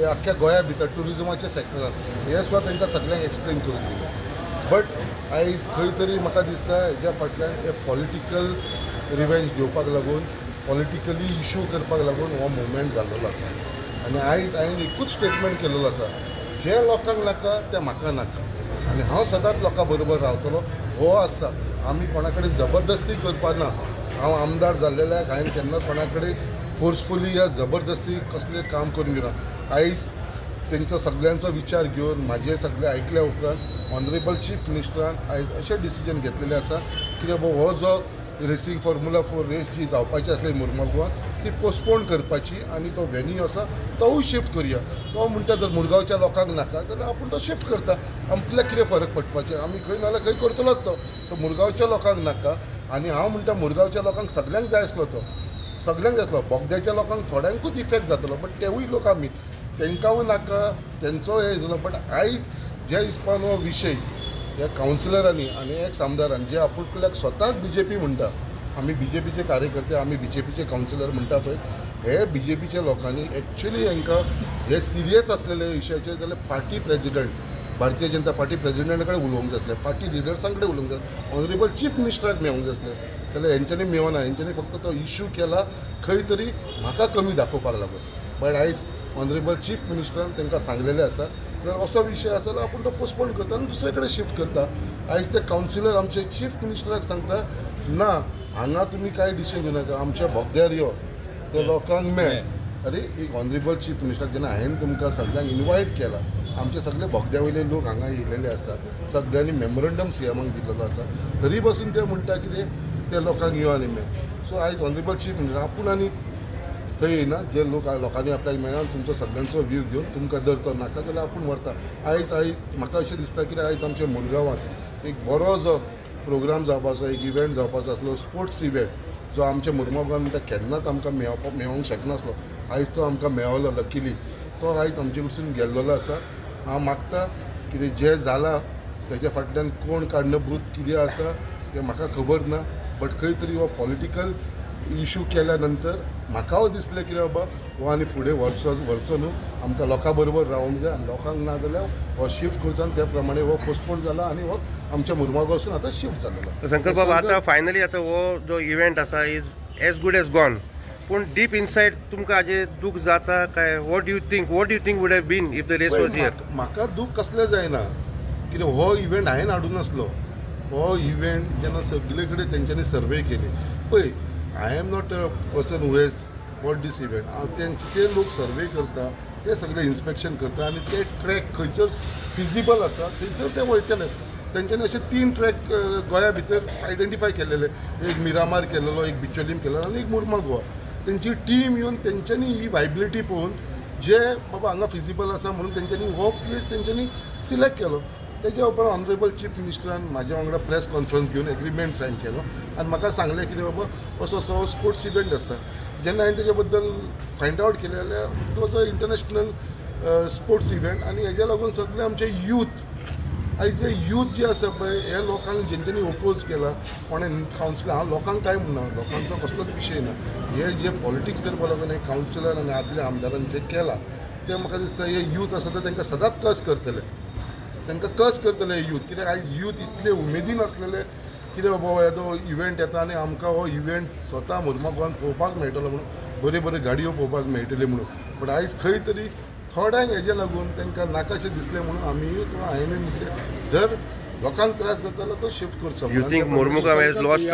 अख्ख्या गोंया भितर ट्युरिजमाच्या सेक्टरान हें सुद्दां तांकां सगळ्यांक एक्सप्लेन करून दिलें. बट आयज खंय तरी म्हाका दिसता हेज्या फाटल्यान एक पॉलिटिकल रिवेंज घेवपाक लागून, पॉलिटिकली इशू करपाक लागून हो मुवमेंट जाल्लो आसा. आनी आयज हांवें एकूच स्टेटमेंट केलेलो आसा, जे लोकांक नाका ते म्हाका नाका आनी हांव सदांच लोकां बरोबर रावतलो हो आसा. आमी कोणा कडेन जबरदस्ती करपा ना. हांव आमदार जाल्लेल्याक हांवें केन्ना कोणा कडेन फोर्सफुली या जबरदस्ती कसलें काम करून घेना. आयज तेंचो सगळ्यांचो विचार घेवन म्हाजे सगळे आयकल्या उपरांत ऑनरेबल चीफ मिनिस्टरान आयज अशें डिसिजन घेतलेलें आसा की बाबा हो जो रेसींग फॉर्मुला 4 रेस जी जावपाची आसली मुरमुगांवांत ती पोस्टपोन करपाची आनी तो व्हेन्यू आसा तोवूय शिफ्ट करुया. तो म्हणटा जर मुरगांवच्या लोकांक नाका जाल्यार आपूण तो शिफ्ट करता, आपल्याक कितें फरक पडपाचें, आमी खंय नाजाल्यार खंय करतलोच तो. सो मुरगांवच्या लोकांक नाका आनी हांव म्हणटा मुरगांवच्या लोकांक सगल्यांक जाय आसलो तो, सगल्यांक जाय आसलो. बोगद्याच्या लोकांक थोड्यांकूच इफेक्ट जातलो बट तेवूय लोक आमी तांकांय नाका, तेंचो हे जालो. बट आयज ज्या हिसपान हो विशय ह्या कावन्सिलरांनी आनी एक्स आमदारान जे आपूण आपल्याक स्वताक बीजेपी म्हणटा, आमी बीजेपीचे कार्यकर्ते, आमी बीजेपीचे कावन्सिलर म्हणटा पळय, हे बीजेपीच्या लोकांनी एक्चुली हांकां हे सिरियस आसलेले विशयाचेर जाल्यार party president, Bharatiya Janata party प्रेजिडेंटा कडेन उलोवंक जाय आसलें, पार्टी लिडर्सां कडेन उलोवंक जाय, ऑनरेबल चीफ मिनिस्टराक मेळोंक जाय आसलें. जाल्यार हेंच्यांनी मेळना, हेंच्यांनी फक्त तो इशू केला खंय तरी म्हाका कमी दाखोवपाक लागून. बट आयज ऑनरेबल चीफ मिनिस्टरान तांकां सांगलेलें आसा जर असो विशय आसा जाल्यार आपूण तो पोस्टपोन करता आनी दुसरे कडेन शिफ्ट करता. आयज ते कावन्सिलर आमचे चीफ मिनिस्टराक सांगता ना हांगा तुमी कांय डिसिजन घेवनाका, आमच्या बोगद्यार यो, ते लोकांक मेळ. अरे एक ऑनरेबल चीफ मिनिस्टर जेन्ना हांवें तुमकां सगळ्यांक इनवायट केला, आमचे सगळे बोगद्या वयले लोक हांगा येयलेले आसा, सगळ्यांनी मेमोरंडम सीएमाक दिलेलो आसा, तरी पासून ते म्हणटा कितें ते लोकांक यो आनी मेळ. सो आयज ऑनरेबल चीफ मिनिस्टर आपूण आनी थंय येयना, जे लोक लोकांनी आपल्याक मेळना तुमचो सगळ्यांचो व्यू घेवन तुमकां जर तो नाका जाल्यार आपूण व्हरता. आयज आयज म्हाका अशें दिसता की आयज आमच्या मुरगांवांत एक बरो जो प्रोग्राम जावपाचो, एक इव्हेंट जावपाचो आसलो, स्पोर्ट्स इव्हेंट जो आमच्या मुरमुगांवांत म्हणटा केन्नाच आमकां मेळोंक शकनासलो, आयज तो आमकां मेळलो लकीली, तो आयज आमचे कडसून गेल्लो आसा. हांव मागता कितें जें जालां तेज्या फाटल्यान कोण कारणीभूत कितें आसा तें म्हाका खबर ना, बट खंय तरी हो पॉलिटिकल इशू केल्या नंतर म्हाका दिसलें की बाबा हो आनी फुडें व्हरचो न्हू, आमकां लोकां बरोबर रावंक जाय आनी लोकांक ना जाल्यार हो शिफ्ट करचो आनी त्या प्रमाणे हो पोस्टपोन जाला आनी हो आमच्या मुरमुगांवसून आतां शिफ्ट जालेलो. शंकर बाबा, आतां फायनली आतां हो जो इव्हेंट आसा is as good as gone, पूण डीप इनसायड तुमकां हाजें दूख जाता काय? What do you think, what do you think would have been if the race was here? म्हाका दूख कसलें जायना, कित्याक हो इव्हेंट हांवें हाडूं नासलो. हो इव्हेंट जेन्ना सगळे कडेन तेंच्यांनी सर्वे केली पळय, I am not a person who has bought this event. ते लोक सर्वे करता, ते सगळे इन्स्पेक्शन करता आनी ते ट्रॅक खंयसर फिजिबल आसा थंयसर ते वयतले. तेंच्यांनी अशे 3 ट्रॅक गोंया भितर आयडेंटिफाय केलेले, एक मिरामार केलेलो, एक बिचोलीम केलेलो आनी एक मुरमुगांव. तेंची टीम येवन तेंच्यांनी ही वायबिलिटी पळोवन जे बाबा हांगा फिजिबल आसा म्हणून तेंच्यांनी हो प्लेस तेंच्यांनी सिलेक्ट केलो. तेज्या उपरांत ऑनरेबल चीफ मिनिस्टरान म्हाज्या वांगडा प्रेस कॉन्फरन्स घेवन एग्रीमेंट सायन केलो आनी म्हाका सांगलें कितें बाबा असो असो स्पोर्ट्स इव्हेंट आसा. जेन्ना हांवें तेज्या बद्दल फायंड आवट केलें जाल्यार it was a international sports event आनी हेज्या लागून सगळे आमचे यूथ आयज जे यूथ जे आसा पळय हे लोकांक जेंच्यांनी ओपोज केला कोणें कावन्सिलर, हांव लोकांक कांय म्हणना, लोकांचो कसलोच विशय ना, हे जे पॉलिटिक्स करपा लागून हे कावन्सिलर आनी आदल्या आमदारान जे केलां तें म्हाका दिसता हे यूथ आसा ते तांकां सदांच कस करतले, तांकां कस करतले यूथ. कित्याक आयज यूथ इतले उमेदीन आसलेले कितें बाबा येदो इव्हेंट येता आनी आमकां हो इव्हेंट स्वता मुरमुगांवांत पळोवपाक मेळटलो म्हणून, बऱ्यो बऱ्यो गाडयो पळोवपाक मेळटल्यो म्हणून. बट आयज खंय तरी थोड्यांक हेजे लागून तांकां नाकाशें दिसलें म्हणून आमी हांवें म्हटलें जर लोकांक त्रास जाता जाल्यार तो शिफ्ट करचो. You think Mormugao has lost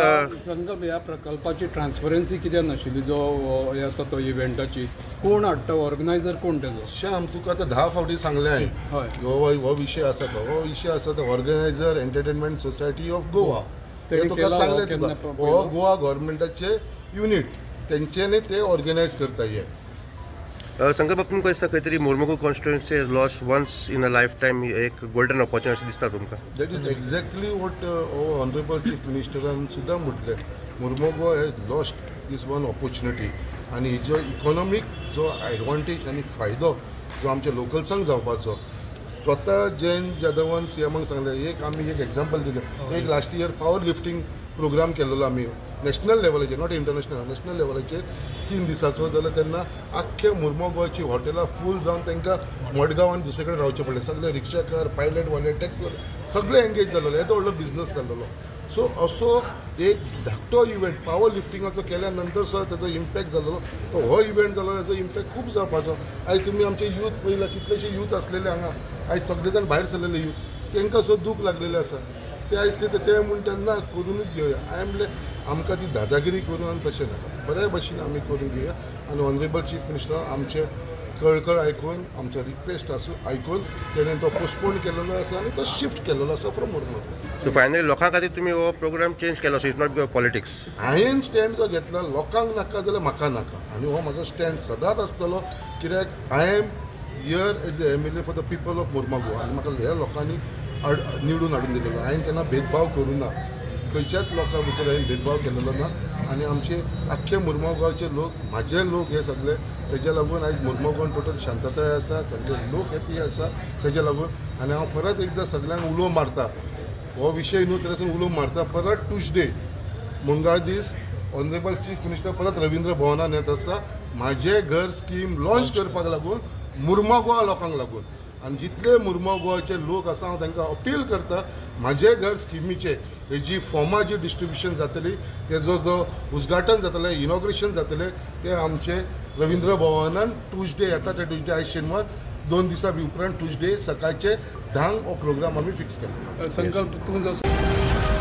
संकल्प ह्या प्रकल्पाची ट्रान्सपरन्सी कित्याक नाशिल्ली जो येता तो इव्हेंटाची, कोण हाडटा, ऑर्गनायझर कोण तेजो? श्याम, तुका आतां 10 फावटी सांगलें हांवें, हय हो विशय आसा तो, हो विशय आसा तो organiser entertainment society of Goa, तुका सांगलें तुका हो गोवा गव्हर्मेंटाचे युनीट तेंच्यांनी ते ऑर्गनायज करता. हे संकल्प बाब, तुमकां दिसता खंय तरी Mormugao constituency has lost once in a life time एक गोल्डन ऑपॉर्च्युनिटी अशें दिसता तुमकां? That is exactly what honourable chief मिनिस्टरान सुद्दां म्हटलें, Mormugao has lost this one opportunity आनी हिजो इकॉनॉमीक जो एडवांटेज आनी फायदो जो आमच्या लोकल्सांक जावपाचो, स्वता जयंत जाधवान सीएमाक सांगलें. एक आमी एक एग्जाम्पल दिलें, एक last year power lifting programme केलेलो आमी नॅशनल लेवलाचेर, not international, national लेवलाचेर 3 दिसाचो जाल्यार तेन्ना आख्खे मुर्मू गोवाची हॉटेलां फूल जावन तांकां मडगांव आनी दुसरे कडेन रावचें पडलें. सगळे रिक्षाकार, पायलटवाले, टॅक्सीवाले सगळे एंगेज जाल्ले, येदो व्हडलो बिजनस जाल्लो. सो असो एक धाकटो इव्हेंट पावर लिफ्टिंगाचो केल्या नंतर सुद्दां ताजो इम्पॅक्ट जाल्लो. तो हो इव्हेंट जालो ताजो इम्पॅक्ट खूब जावपाचो. आयज तुमी आमचे यूथ पळयला, कितलेशे यूथ आसलेले हांगा, आयज सगळे जाण भायर सरलेले यूथ, तांकां सुद्दां दूख लागलेलें आसा. ते आयज कितें ते म्हूण तेन्ना करुनूच घेवया. हांवें म्हणलें आमकां ती दादागिरी करून आनी तशें नाका, बऱ्या भशेन आमी करून घेवया. आनी ऑनरेबल चीफ मिनिस्टर आमचे कळकळ आयकून, आमचो रिक्वेस्ट आसूं आयकून तेणें तो पोस्टपोन केलेलो आसा आनी तो शिफ्ट केलेलो आसा फ्रॉम मुर्मू. सो फायनली लोकां खातीर तुमी हो प्रोग्राम चेंज केलो, so it's not politics. हांवें स्टँड जो घेतला, लोकांक नाका जाल्यार म्हाका नाका, आनी हो म्हाजो स्टँड सदांच आसतलो. कित्याक I am here as a MLA for the people of Mormugao आनी म्हाका ह्या लोकांनी निवडून हाडून दिलेलो. हांवें केन्ना भेदभाव करूं ना, खंयच्याच लोकां भितर हांवें भेदभाव केलेलो ना. आनी आमचे आख्खे मुर्मू गांवचे लोक म्हाजे लोक हे सगळे, तेज्या लागून आयज मुर्मू गांवान टोटल शांतताय आसा, सगळे लोक हॅपी आसा तेज्या लागून. आनी हांव परत एकदां सगळ्यांक उलो मारता, हो विशय न्हू तरी उलो मारता, परत ट्युजडे मंगळार दीस ऑनरेबल चीफ मिनिस्टर परत रवींद्र भवनान येत आसा म्हाजें घर स्कीम लॉन्च करपाक लागून मुर्मू गोवा लोकांक लागून. आनी जितले मुर्मू गोवाचे लोक आसा हांव तांकां अपील करता, म्हाजें घर स्किमीचे हेजी फॉर्मां जी डिस्ट्रिब्युशन जातली, तेजो जो उद्घाटन जातलें, इनॉग्रेशन जातलें, तें आमचें रवींद्र भवनान ट्युजडे येता. ते ट्युजडे आयज शेनवार, 2 दिसां उपरांत ट्युजडे सकाळचे 10 हो प्रोग्राम आमी फिक्स केला. संकल्प तूं जसो